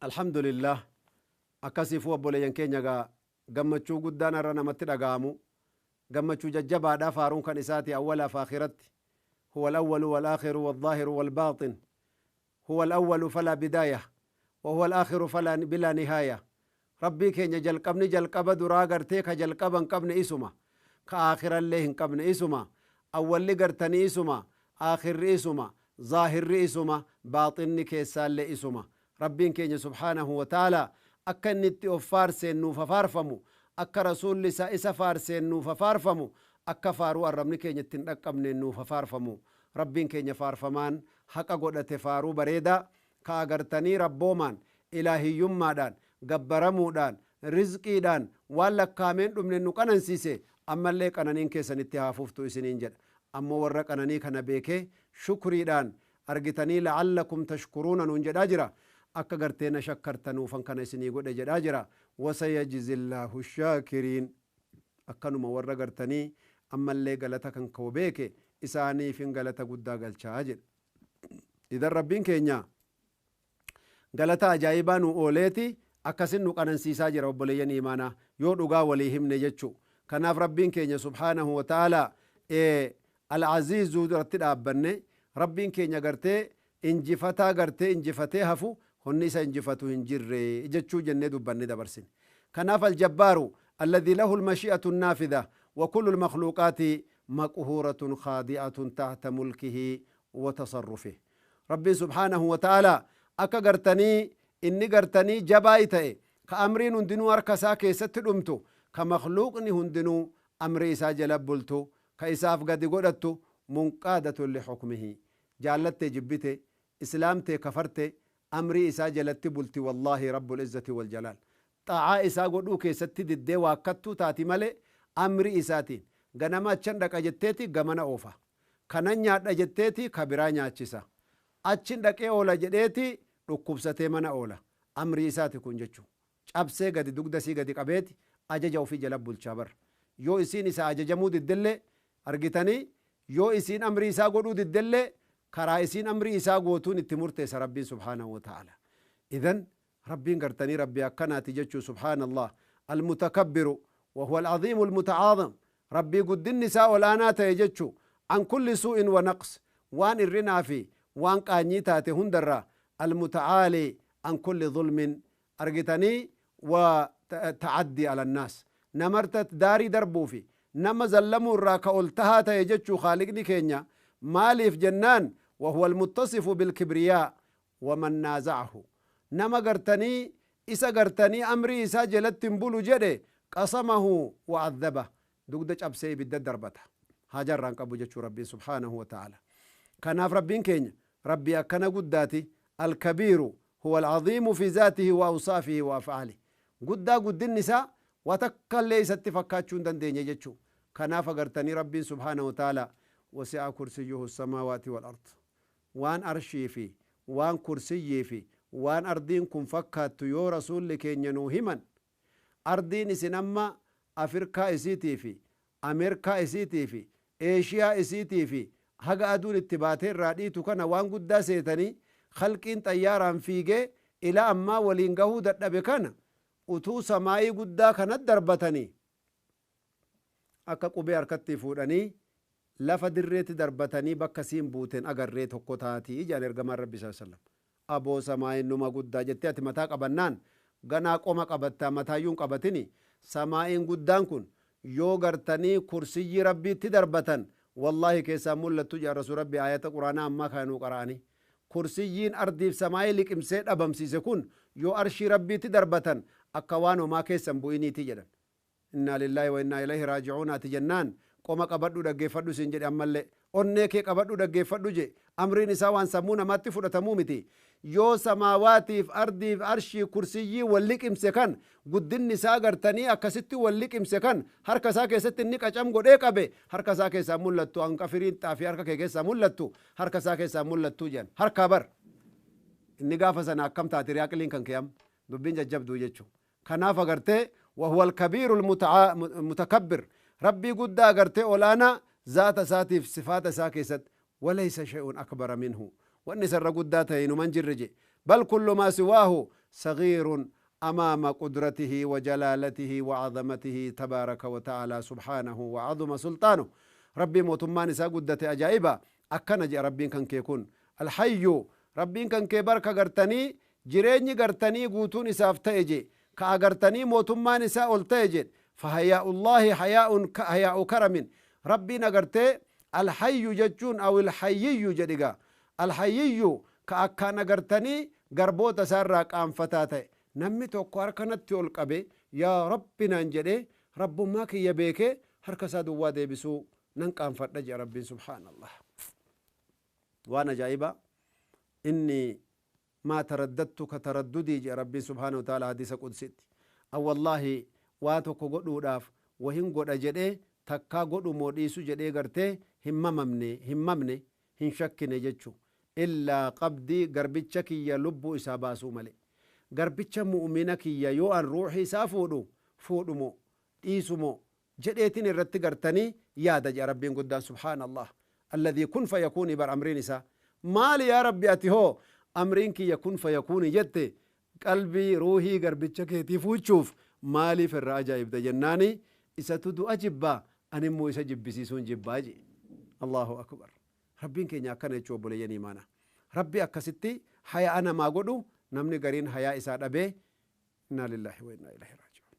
Alhamdulillah, akkasiifuu obboleeyyan keenya gaa gammachuu guddaan har'a namatti dhaga'amu, gammachuu jajjabaadha. Faaruun kan isaati awwalaaf akhiratti. Huwa alawwalu walaakhiru walzaahiru walbaaxin. Huwa alawwalu falaa bidaaya wa huwa alaakhiru falaa bilaa nihaaya. Rabbii keenya jalqabni jalqaba duraa gartee ka jalqaba hin qabne isuma, ka aakhirallee hin qabne isuma. Awwalli gartanii isuma, aakhirri isuma, zaahirri isuma, baaxinni keessaallee isuma. Rabbiin keenya subhaanahu wa ta'ala akka inni itti of faarseen nuuf faarfamu, akka rasuulli isaa isa faarseen nuuf faarfamu, akka faaruu arrabni keenya ittiin dhaqqabneen nuuf faarfamu. Rabbiin keenya faarfamaan haqa godhate faaruu bareedaa ka agartanii rabboomaan, ilaahiyyummaadhaan, gabbaramuudhaan, rizqiidhaan waan lakkaameen dhumne nu qanansiise, ammallee qananiin keessanitti haa fuftu isiniin jedha. Ammoo warra qananii kana beekee shukriidhaan argitanii la'allakum tashkuruuna nuun jedhaa jira. Akka gartee na shakkartanuufan kana isinii godhe jedhaa jira. Wasayajzillaahu shaakiriin. Akkanuma warra gartanii ammallee galata kan koo beeke isaaniifin galata guddaa galchaa jedha. Idan rabbiin keenya galata ajaa'ibaa nu ooleeti akkasin nu qanansiisaa jira, obboleeyyan imaanaa, yoo dhugaa walii himne jechuu. Kanaaf rabbiin keenya subhaanahu wa ta'ala al-aziizuu irratti dhaabbanne, rabbiin keenya gartee injifataa, gartee injifatee hafu, honni isa injifatu hin jirre jechuu jennee dubbanne dabarsine. Kanaaf aljabbaaru alladhi lahu almashi'atu annaafidha wa kullu almakhluuqaati maqhuuratun khaadi'atun tahta mulkihi wa tasarrufihi. Rabbiin subhaanahu wa ta'ala akka gartanii inni gartanii jabaa ta'e, ka amriin hundinuu harka isaa keessatti dhumtu, ka makhluuqni hundinuu amrii isaa jala bultu, ka isaaf gadi godhattu, munqaadatun lixukmihi. Jaallatte jibbite, islaamte kafarte, amrii isaa jalatti bulti. Wallaahi rabbul izzati wal jalaal xaa'aa isaa godhuu keessatti diddee waakkattuu taati malee, amrii isaatiin ganama achan dhaqa jetteeti gamana oofa, kanan nyaadha jetteeti ka biraa nyaachisa, achin dhaqee oola jedheeti dhukkubsatee mana oola. Amrii isaati kun jechuu. Cabsee gadi dugdasii gadi qabeeti ajaja ofii jala bulchaa bar. Yoo isiin isa ajajamuu diddellee, argitanii, yoo isiin amrii isaa godhuu diddellee, karaa isiin amrii isaa gootuun itti murteessa rabbiin subhaanahu wa ta'ala. Idan rabbiin gartanii rabbii akkanaati jechuu. Subhaanallah, almutakabbiru wa huwa alcaziimu almutacaazam. Rabbii guddinni isaa ol aanaa ta'e jechuu, an kulli suu'in wa naqs, waan irrinaa fi waan qaanyii taate hundarraa, almutacaalii an kulli zulmin, argitanii, wa ta'addii ala annaas, namarta daarii darbuu fi nama zallamuu irraa ka ol tahaa ta'e jechuu khaaliqni keenya. Maaliif jennaan, wahuwa almuttasifu bilkibriyaa waman naazacahu, nama gartanii isa gartanii amrii isaa jalatti hin bulu jedhe, qasamahu wa adhaba, dugda cabsee ibidda darbata. Haja irraan qabu jechuu rabbiin subhaanahu wa ta'ala. Kanaaf rabbiin keenya rabbii akkana guddaati. Alkabiiru huwa alcaziimu fi zaatihi wa awsaafihi wa afcaalihi. Guddaa guddinni isaa waa takka illee isatti fakkaachuu hin dandeenye jechuu. Kanaaf agartanii rabbiin subhaanahu wa ta'ala wasi'a kursiyyuhu samaawaati wal ard, waan arshii fi waan kursiyyii fi waan ardiin kun fakkaattu yoo rasuulli keenya nuu himan, ardiin isin amma Afrikaa isiitii fi Ameerikaa isiitii fi Eeshiyaa isiitii fi haga aduun itti baatee irraa dhiitu kana waan guddaa seetanii, khalqiin xayyaaraan fiigee ila ammaa waliin gahuu dadhabe kana utuu samaayii guddaa kanat darbatanii, akka qubee harkatti fuudhanii lafa dirreetti darbatanii bakka siin buuten agarree tokko taatii jedhan ergamaan rabbi sallallahu alaihi wasallam. Aboo, samaayiin numa guddaa jettee ati mataa qabannaan ganaa qoma qabattaa mataayyuun qabatini. Samaa'iin guddaan kun yoo gartanii kursiyyii rabbiitti darbatan, wallaahi keessaa mul'attu jedhan rasuul rabbi. Ayata quraanaa ammaa kana nuu qara'anii, kursiyyiin ardiif samaayii liqimsee dhabamsiise kun yoo arshii rabbiitti darbatan akka waan homaa keessan bu'iniiti jedhan. Innaa lillaahi wa innaa ilayhi raaji'uun. Ati jennaan qoma qabadhu dhaggeeffadhu siin jedhe. Ammallee onnee kee qabadhu dhaggeeffadhu je. Amriin isaa waan sammuu namaatti fudhatamuu miti. Yoo samaawaatiif ardiif arshii kursiyyii wal liqimse kan guddinni isaa gartanii akkasitti wal liqimse kan harka isaa keessatti inni qacam godhee qabe, harka isaa keessaa mul'attu, hanqa firiin xaafii harka kee keessaa mul'attu, harka isaa keessaa mul'attu jedhan. Harkaa bar. Inni gaafa sana akkam taate riyaaqiliin kan keeyam dubbiin jajjabduu jechuu. Kanaaf agartee wahuwa alkabiiru almutakabbir, rabbii guddaa agartee olaanaa zaata isaatiif sifaata isaa keessatti. Walaysa shay'un akbara minhu, wanni isarra guddaa ta'e inuman jirre je. Bal kullu maa siwaahu sagiirun أمام قدرته وجلالته وعظمته تبارك وتعالى سبحانه وعظم سلطانه. ربي موتمان إسا قدة أجائبا أكنا جاء ربي كان كيكون الحي. ربي كان كيبرك غرتني جريني غرتني قوتون إساف تأجي كأغرتني موتمان إسا أولتأجي. فحياء الله حياء حياء كرم. ربي نغرتي الحي جتون أو الحيي جدقا الحيي كأكا نغرتني غربوت سراك أم فتاتي. Namni tokko harkanatti ol qabe yaa rabbi naan jedhe rabbummaa kiyya beekee harka isaa duwwaa deebisuu nan qaanfadha jedha rabbiin subhaanallah. Waan ajaa'ibaa inni maa taraddadtu ka taraddudii jedha rabbiin subhaanahu wa ta'ala hadiisa qudsitti. An wallaahi waa tokko godhuudhaaf wahin godha jedhee takkaa godhu moo dhiisu jedhee gartee hin mamamne hin mamne hin shakkine jechu, illaa qabdii garbicha kiyya lubbuu isaa baasuu malee. Garbicha mu'mina kiyya yoo an ruuxii isaa fuudhu fuudhumo dhiisumo jedheetin irratti gartanii yaada jedha rabbiin guddaan subhaanallah. Alladhii kun fayakuuni bar amriin isaa maali yaa rabbi ati hoo amriin kiyya kun fayakuuni jette qalbii ruuhii garbicha keetii fuuchuuf maaliif irra ajaa'ibda jennaani isatu du'a jibbaa animmoo isa jibbisiisuun jibbaa je. Allahu akbar. Rabbiin keenya akkana jechuu obboleeyyan imaana. Rabbi akkasitti hayaa namaa godhu namni gariin hayaa isaa dhabee inna lillahi wa inna ilaihi raaji'uun.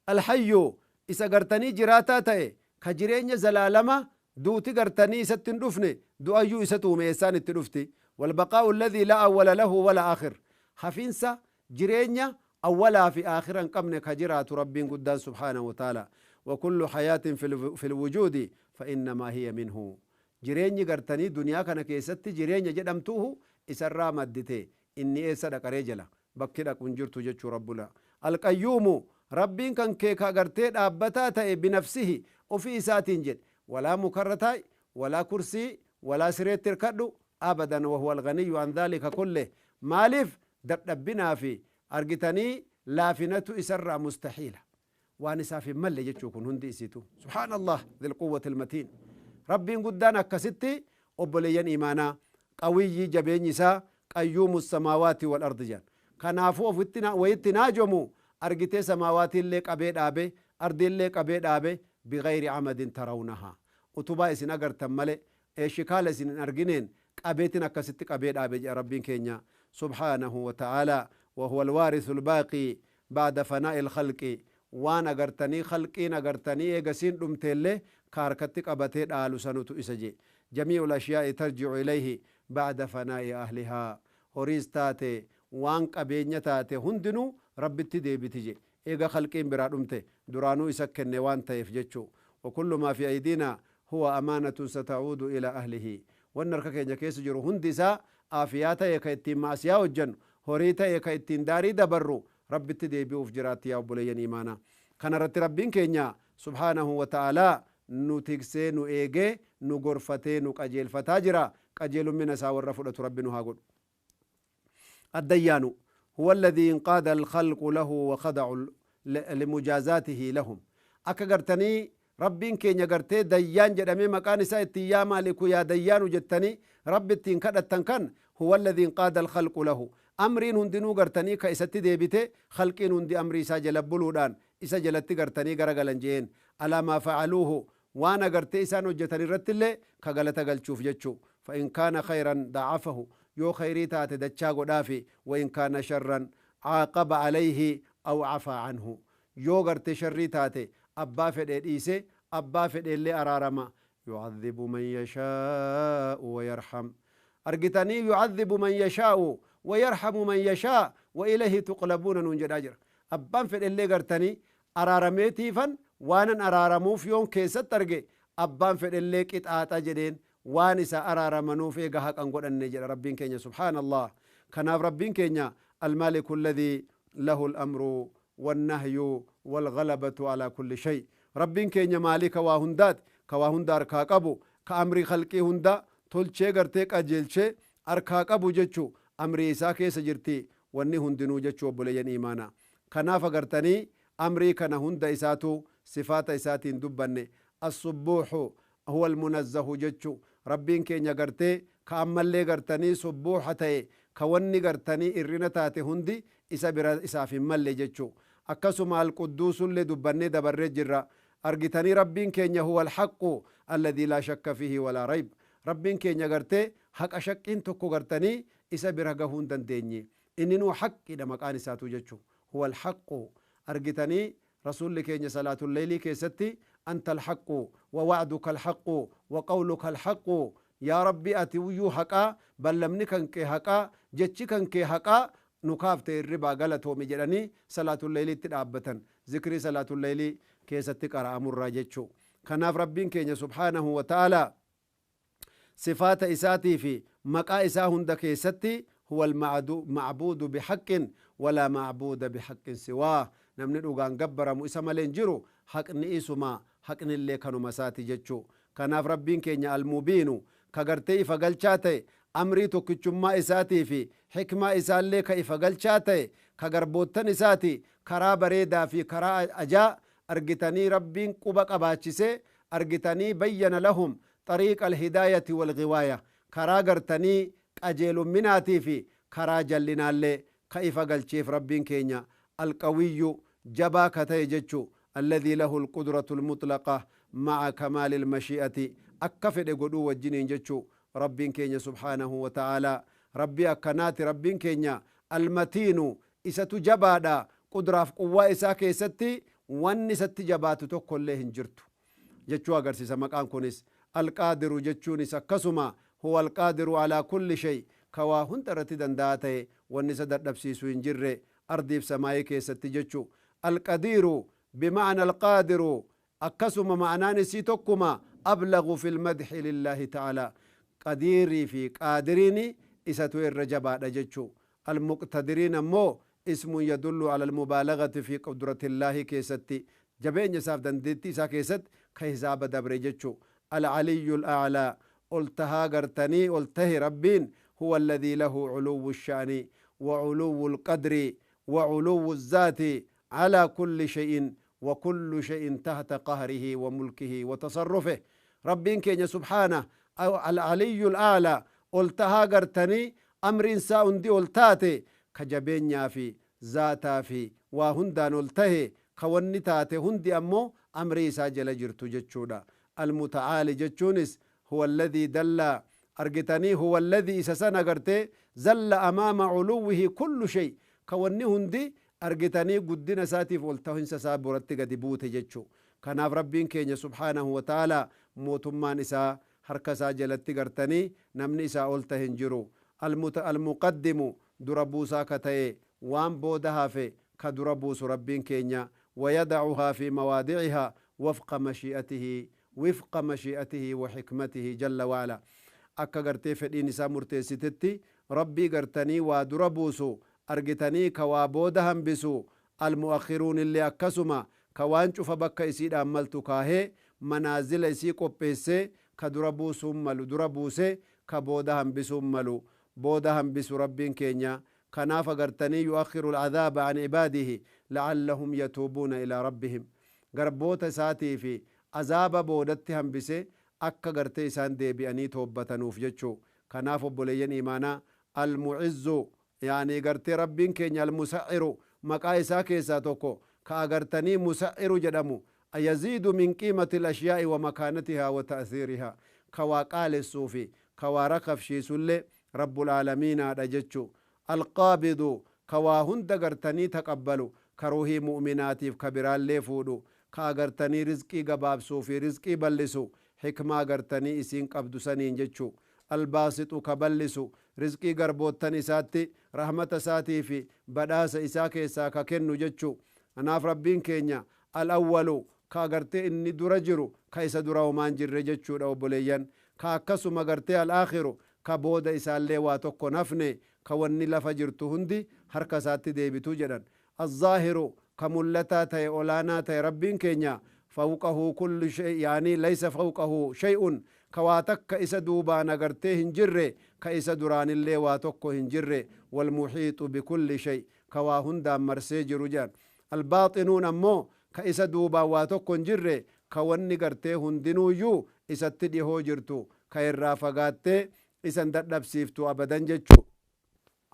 Alhayyu isa gartanii jiraataa ta'e ka jireenya zalaalama duuti gartanii isatti hin dhufne du'ayyuu isa tuume eessaan itti dhufti. Walbaqaa'u alladhii laa awwala lahu wala aakhir, hafiinsa jireenya awwalaa fi aakhira hin qabne ka jiraatu rabbiin guddaan subhaanahu wa ta'ala. وكل حياة في الوجود فإنما هي منه. jireenyi gartanii duniyaa kana keessatti jireenya jedhamtuuhu isarraa maddite inni eessa dhaqaree jala bakki dhaqu hin jirtu jechuu rabbula. Alqayyuumu rabbiin kan kee ka gartee dhaabbataa ta'e binafsihi ofii isaatiin jedhe walaa mukarra taa'i walaa kursii walaa sireetti hirkadhu abadan wahuwa alganiyyu an dhalika kulle. Maaliif dadhabbinaa fi argitanii laafinatu isarraa mustahiila waan isaaf hin malle jechuu kun hundi isiitu. Subhaanallah dhil quwwati almatiin. Rabbiin guddaan akkasitti obboleeyyan imaanaa qawiyyii jabeenyi isaa qayyuumu samaawaati wal ardi jedhan. Kanaafuu ofitti wayitti naajomu argitee samaawaatiillee qabee dhaabe ardiillee qabee dhaabe bigayri amadin tarawnahaa utubaa isin agartan male shikaala isin hin argineen qabeetin akkasitti qabee dhaabe jedha rabbiin keenya subhaanahu wa ta'aalaa. وهو الوارث الباقي بعد فناء الخلق. waan agartanii khalqiin agartanii eegasiin dhumteellee ka harkatti qabatee dhaalu sanutu isa je. Jamii'u al-ashyaa'i tarji'u ilayhi ba'da fanaa'i ahlihaa. Horiis taate waan qabeenya taate hundinuu rabbitti deebiti je. Eega khalqiin biraa dhumte duraanuu isa kenne waan ta'eef jechuu. وكل ما في أيدينا هو أمانة ستعود إلى أهله. Wanni harka keenya keessa jiru hundi isaa aafiyaa ta'e ka ittiin maasiyaa hojjennu horii ta'e ka ittiin daarii dabarru rabbitti deebi'uuf jiraatti yaa obboleeyyan imaanaa. Kana irratti rabbiin keenya subhaanahu wa ta'aalaa nu tiksee nu eegee nu gorfatee nu qajeelfataa jira. Qajeelumina isaa warra fudhatu rabbi nu haa godhu. Addayyaanu huwa alladhii inqaada alkhalqu lahu wa khada'u limujazaatihi lahum. Akka gartanii rabbiin keenya gartee dayyaan jedhamee maqaan isaa ittiin yaa maaliku yaa dayyaanu jettanii rabbi ittiin kadhattan kan huwa alladhii inqaada alkhalqu lahu. Amriin hundinuu gartanii ka isatti deebite khalqiin hundi amrii isaa jala buluudhaan isa jalatti gartanii garagalan jeen. Alaa maa fa'aluuhu waan agartee isaan hojjetan irrattillee ka galata galchuuf jechuu. Fa in kaana khayran da'afahu yoo khayrii taate dachaa godhaafi wa in kaana sharran caaqaba alayhi aw cafaa canhu yoo gartee sharrii taate abbaa fedhee dhiise abbaa fedheellee araarama. Yucadhibu man yashaa'u wa yarham. Argitanii yucadhibu man yashaa'u ويرحم من يشاء وإليه تقلبون نون جداجر. أبان في اللي قرتني أرارميتي فن وانا أرارمو في يوم كيسة ترجع أبان في اللي كت آتاجدين وانسا أرارمنو في جهك أنقول النجر ربين كينيا سبحان الله. كناف ربين كينيا المالك الذي له الأمر والنهي والغلبة على كل شيء. ربين كينيا مالك واهندات كواهندار كاكابو كأمر خلقي هندا تلشي قرتك أجلشي Harkaa qabu jechuu amrii isaa keessa jirti wanni hundinuu jechuu obboleeyyan iimaanaa. Kanaaf agartanii amrii kana hunda isaatu sifaata isaatiin dubbanne. Assubbuuxu huwa almunazzahu jechu Rabbiin keenya gartee ka ammallee gartanii subbuuxa ta'e, ka wanni gartanii irrina taate hundi isa bira isaaf hin malle jechu. Akkasuma alqudduusullee dubbannee dabarree jirra. Argitanii Rabbiin keenya huwa alhaqqu alladhii laa shakka fiihi walaa rayb. Rabbiin keenya gartee haqa shakkiin tokko gartanii isa bira gahuu hin dandeenye. Inninuu haqqiidha maqaan isaatu jechu. Huwa alhaqqu. Argitanii Rasuulli keenya salaatul leeylii keessatti anta alhaqqu wa wa'duka alhaqqu wa qawluka alhaqqu, yaa Rabbi ati uyyuu haqaa, ballamni kan kee haqaa, jechi kan kee haqaa, nu kaafte hirribaa galatoomi jedhanii salaatul leeyliitti dhaabbatan, zikrii salaatul leeylii keessatti qara'amurraa jechuu. Kanaaf Rabbiin keenya subhaanahu wa ta'aalaa sifaata isaatii fi maqaa isaa hunda keessatti huwa alma'buudu bihaqqin walaa ma'buuda bihaqqin siwaah, namni dhugaan gabbaramu isa malee hin jiru, haqni isuma, haqnillee kanuma isaati jechuu. Kanaaf Rabbiin keenya almubiinu, ka gartee ifa galchaa ta'e amrii tokkichummaa isaatii fi hikmaa isaallee ka ifa galchaa ta'e, ka garboottan isaati karaa bareedaa fi karaa ajaa argitanii Rabbiin quba qabaachisee argitanii bayyana lahum xariiqa alhidaayati walghiwaaya, karaa gartanii qajeelumminaatii fi karaa jallinaallee ka ifa galcheef Rabbiin keenya alqawiyyu, jabaa ka ta'e jechu, alladhii lahu alqudratu almutlaqa ma'a kamaali almashi'ati, akka fedhe godhuu wajjiniin jechu. Rabbiin keenya subhaanahu wa ta'aalaa Rabbii akkanaati. Rabbiin keenya almatiinu, isatu jabaadha. Qudraaf quwwaa isaa keessatti wanni isatti jabaatu tokkollee hin jirtu jechuu agarsiisa maqaan kunis. Alqaadiru jechuunis akkasuma, huwa alqaadiru alaa kulli shay, ka waa hunda irratti danda'aa ta'e, wanni isa dadhabsiisu hin jirre ardiif samaayii keessatti jechu. Alqadiiru bima'na alqaadiru, akkasuma ma'anaan isii tokkuma, ablagu fi lmadxi lillaahi ta'aalaa. Qadiirii fi qaadiriin isatu irra jabaadha jechu. Almuqtadiriin ammoo ismun yadullu ala almubaalagati fi qudratillaahi keessatti, jabeenya isaaf dandeettii isaa keessatti ka hisaaba dabre jechu. Alcaliyyu alaclaa, ol tahaa gartanii ol tahe Rabbiin, huwa alladhii lahu culuwwu sha'ni wa culuwwu alqadri wa culuwwu الzaati calaa kulli shay'in wa kullu shay'in tahta qahrihi wa mulkihi wa tasarrufih. Rabbiin keenya subhaana alcaliyyu alaclaa, ol tahaa gartanii amriin isaa hundi ol taate, ka jabeenyaa fi zaataa fi waa hundaan ol tahe, ka wanni taate hundi ammoo amrii isaa jala jirtu jechuudha. Almutacaali jechuunis huwa alladhii dalla, argitanii huwa alladhii isa san agartee zalla amaama culuwwihi kullu shay, ka wanni hundi argitanii guddina isaatiif ol tahinsa isaa biratti gadi buute jechu. Kanaaf Rabbiin keenya subhaanahu wa ta'aalaa mootummaan isaa harka isaa jalatti gartanii namni isaa ol tahe hin jiru. Almuqaddimu, dura buusaa ka ta'e, waan booda hafe ka dura buusu Rabbiin keenya, wayadacuhaa fi mawaadicihaa wafqa mashi'atihi wifqa mashi'atihi wa xikmatihi jalla waala, akka gartee fedhiin isaa murteessitetti Rabbii gartanii waa dura buusu, argitanii ka waa booda hambisu. Almu'akhiruun illee akkasuma, ka waan cufa bakka isiidhaan maltu kaahee manaazila isii qopheessee, ka dura buusuun malu dura buuse, ka booda hambisuun malu booda hambisu Rabbiin keenya. Kanaaf agartanii yu'akhiru alcadaaba an cibaadihi la'allahum yatuubuuna ilaa rabbihim, garboota isaatii fi azaaba boodatti hambise akka gartee isaan deebi'anii toobbatanuuf jechuu. Kanaaf obboleeyyan iimaanaa, almucizzu, yaanii gartee Rabbiin keenya almusa'iru maqaa isaa keessaa tokko, ka agartanii musa'iru jedhamu, yaziidu min qiimati alashyaa'i wa makaanatihaa wa ta'thiirihaa, ka waa qaalessuu fi ka waa rakafshiisullee rabbul aalamiinaadha jechu. Alqaabidu, ka waa hunda gartanii taqabbalu, ka ruuhii mu'minaatiif ka biraallee fuudhu, ka agartanii rizqii gabaabsuu fi rizqii ballisu hikmaa gartanii isiin qabdu saniin jechu. Albaasixu, ka ballisu rizqii garboottan isaatti, rahmata isaatii fi badhaasa isaa keessaa ka kennu jechu. Kanaaf Rabbiin keenya alawwalu, ka agartee inni dura jiru, ka isa dura homaan jirre jechuudha obboleeyyan, ka akkasuma gartee alaakhiru, ka booda isaallee waa tokko nafne, ka wanni lafa jirtu hundi harka isaatti deebitu jedhan. Azzaahiru, ka mullataa ta'e, olaanaa ta'e Rabbiin keenya, fawqahu kullu shay, yaanii laysa fawqahu shay'un, Ka waa takka isa duubaan agartee hin jirre, ka isa duraanillee waa tokko hin jirre. Walmuhiixu bikulli shay, ka waa hundaan marsee jiru jedhan. Albaaxinuun ammoo ka isa duubaan waa tokko hin jirre, ka wanni gartee hundinuuyyuu isatti dhihoo jirtu, ka irraa fagaattee isan dadhabsiiftu abadan jechu.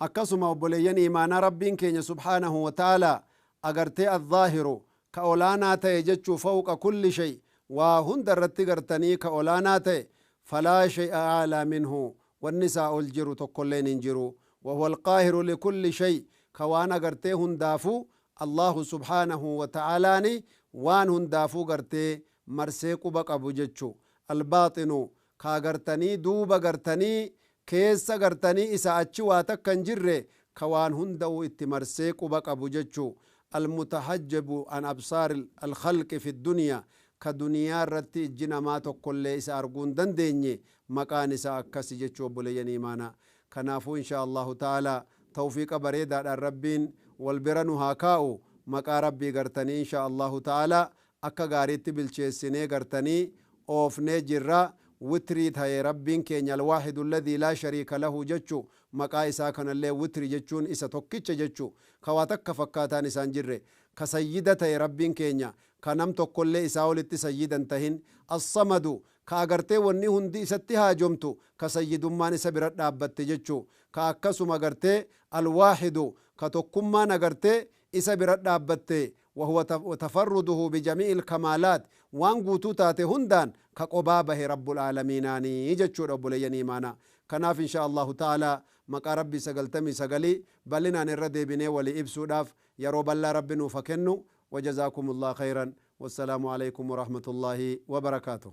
Akkasuma obboleeyyan iimaanaa, Rabbiin keenya subhaanahu wa ta'aalaa agartee azzaahiru, ka olaanaa ta'e jechuu, fawqa kulli shay, waa hunda irratti gartanii ka olaanaa ta'e. Falaa shay'a a'laa minhu, wanni isaa ol jiru tokkolleen hin jiru. Wahuwa alqaahiru likulli shay, ka waan agartee hundaafuu Allahu subhaanahu wa ta'aalaani waan hundaafuu gartee marsee quba qabu jechu. Albaaxinu, ka agartanii duuba gartanii keessa gartanii isa achi waa takka hin jirre, ka waan hunda'uu itti marsee quba qabu jechu. Almutahajjabu an absaar alkhalqi fi duniyaa, ka duniyaa irratti ijji namaa tokkollee isa arguu hin dandeenye, maqaan isaa akkasi jechuu obboleeyyan iimaanaa. Kanaafuu insha Allahu ta'aalaa tawfiiqa bareedaadhaan Rabbiin wal bira nu haa kaa'u. Maqaa Rabbii gartanii insha Allahu ta'aalaa akka gaariitti bilcheessinee gartanii oofnee jirra. Witrii ta'e Rabbiin keenya alwaahidu alladhii laa shariika lahu jechu. Maqaa isaa kanallee witri jechuun isa tokkicha jechu, ka waa takka fakkaataan isaan jirre, ka sayyida ta'e Rabbiin keenya, ka nam tokkollee isaa olitti sayyida hin tahin. Assamadu, ka agartee wanni hundi isatti haajomtu, ka sayyidummaan isa bira dhaabbatte jechu. Ka akkasuma agartee alwaahidu, ka tokkummaan agartee isa bira dhaabbatte, wahuwa tafarruduhu bijami'i ilkamaalaat, waan guutuu taate hundaan ka qobaa bahe rabbul aalamiinaanii jechuudha obboleeyyan iimaanaa. Kanaaf insha Allahu ta'aalaa maqaa Rabbii 99 bal'inaan irra deebinee walii ibsuudhaaf yeroo bal'aa Rabbi nuuf ha kennu. Wajazaakumullah khayran, wassalaamu alaykum warahmatullaahi wabarakaatuh.